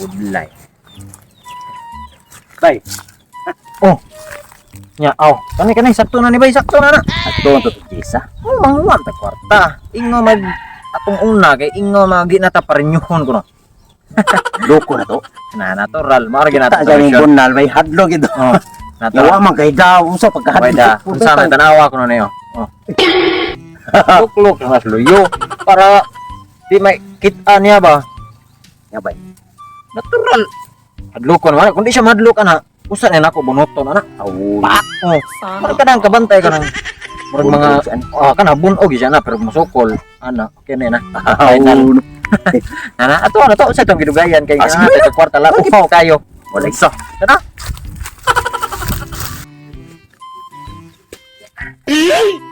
Budlay. Bay, Oh. Nya, aw. Kani kani sakto na ni bay, sakto na na. ato ang tutisa. Oh, manguwan ta kwarta. Ingo mag atong una kay ingo magi na ta parinyuhon kuno. Loko na to. Na natural, mao ra ginata Ta ganing bunal may hadlok ito. Oh, natural. Yawa man kay daw usa pagkahadlok. Pwede. Unsa man tanawa kuno niyo. Oh. Luklok na mas luyo para di may kita niya ba. Ya bay. Natural. Hadlokon man kung di siya madlok ana, usa na nako bunuton ana. Aw. Oh, murag ka nang kabantay ka nang murag mga oh, kana bunog siya na pero musukol ana okay na na. Aw. Ana ato ana to sa itong gidugayan kay Ah, nga sa kwarta la ufaw kayo. Wala Isa. Kana.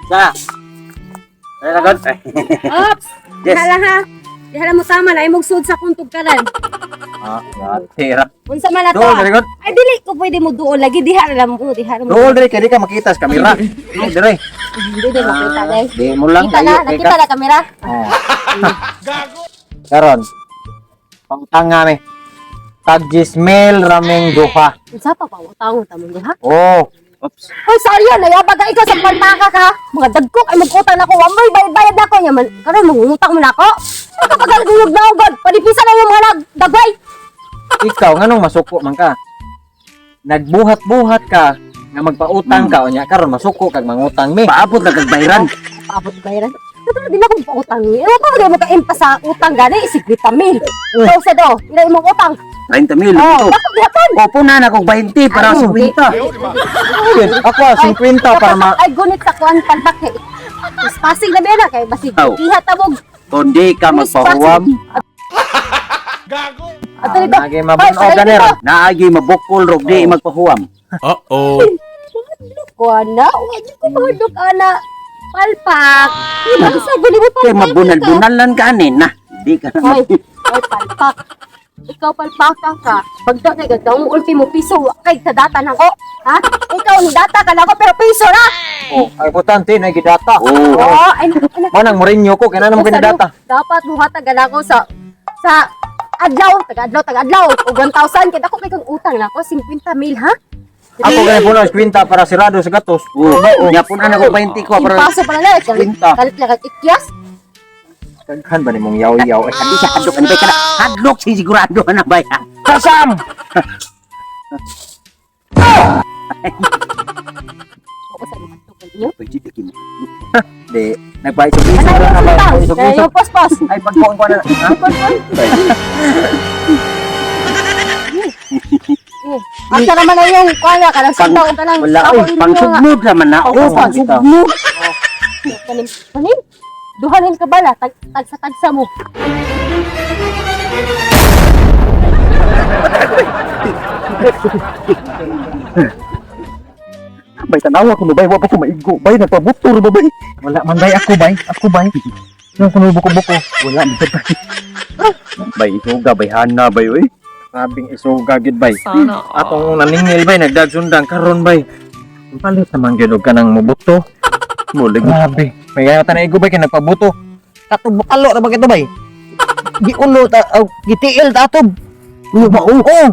Sa. Ay lagod. Ops! Yes. Dihala ha. Dihala mo tama na imong sud sa kuntog karan. Ah, tira. Unsa man na to? Dool diri god. Ay dili ko pwede mo duol lagi diha ra lang mo, diha ra mo. Dool diri kay di ka makita sa kamera. Dool diri. Hindi din makita guys. Di mo lang Kita na, kayo, kay nakita ka. na kamera. Oh. Karon. Pangutang mi. Tag Jismel raming duha. Unsa pa pa utang ta mo ha? Oh, Oops. Hoy, sorry yan, nayabag ka ikaw sa palpaka ka. Mga dagkok ay mag-utang na ako. Wamoy, bayad-bayad na ako. Yaman, karon mangungutang mo na ako. Kapag guyog na god, panipisa na yung mga dagway. Ikaw nganong masuko man ka? Nagbuhat-buhat ka nga magpautang ka unya karon masuko kag mangutang mi. Paabot na kag bayran. Paabot bayaran. Natural din ako pautang. Ewan ko, mo ka-impa sa utang gani, 50 mil. Ikaw sa do, ila imong utang. 30 mil. Oh, dapat gihapon. Opo na na kog 20 para Ay, 50. Ayun, ako ah, 50 para ma Ay, gunit sa kuan palpak kay. Mas pasig na bena kay basig. Aw. Iha tabog. Kundi ka magpahuwam, Ato dito. Lagi mabunog Ay, ka nila. naagi mabukol rog di magpahuwam. Uh-oh. Kuan na, wag ko mahadlok ana. Palpak. Sa guni mo Kay palpak. mabunal-bunal lan ka anin na. Di ka na. Hoy, hoy palpak. Ikaw palpaka ka. Pagda kay gagdaw mo ultimo piso wa kay sa data nako. Ha? Ikaw ni data ka nako pero piso na. Oh, ay importante na gidata. Oh. Oo, ay ay, Mo nang Mourinho ko kay na mo kinadata. Dapat muhatag ka nako sa sa adlaw, taga adlaw, taga adlaw. Og 1,000 kay dako kay kang utang nako 50 mil ha. Ako kay puno 50 para sirado sa gatos. Oh, nya pun ana ko 20 ko para Paso pala na, kalit 50. kalit lang kag ikyas. Kaghan ba nimong yaw-yaw? Ay, Di siya hadlok ani bay kana. Hadlok si sigurado na bay. Kasam! Oo, sa mga tukol niyo. Pwede di mo. Di, nagpaisog-isog Ano na yung ba? utang? Isog-isog. Yung pospos. Ay, pagkuhan ko na. Ha? Eh, Asa naman na yung kuan ka lang sintaw ka lang. Wala Ako oy, inyo nga. pangsugmod naman na. Oo, Oh, pangsugmod. Kanim, kanim. Duhanin ka bala, tag, tagsa tagsa mo. Bay tanawa ko no bay, wa pa ko maigo. Bay nagpabutor ba bay? Wala man bay ako bay, ako bay. Yung kuno buko-buko. Wala man bay. Bay isuga bay hana bay oy. Grabing isuga gid bay. Sana all. Atong naningil bay nagdagsundang karon bay. Palit naman gyud og kanang mubuto. Mulig. Grabe. May gaya ta na igo bay kay nagpabuto. Katong bukalo ra ba kito bay? Giulo ta aw, gitiil ta atob. Ulo ba oh. Oh,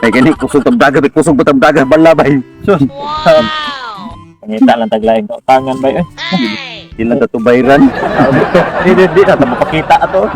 Ay gani kusog tabdaga bay kusog tabdaga bala bay. sus. Pangita lang taglaing tangan bay. Eh. Di lang ta tubayran. Di di di na ta mapakita ato.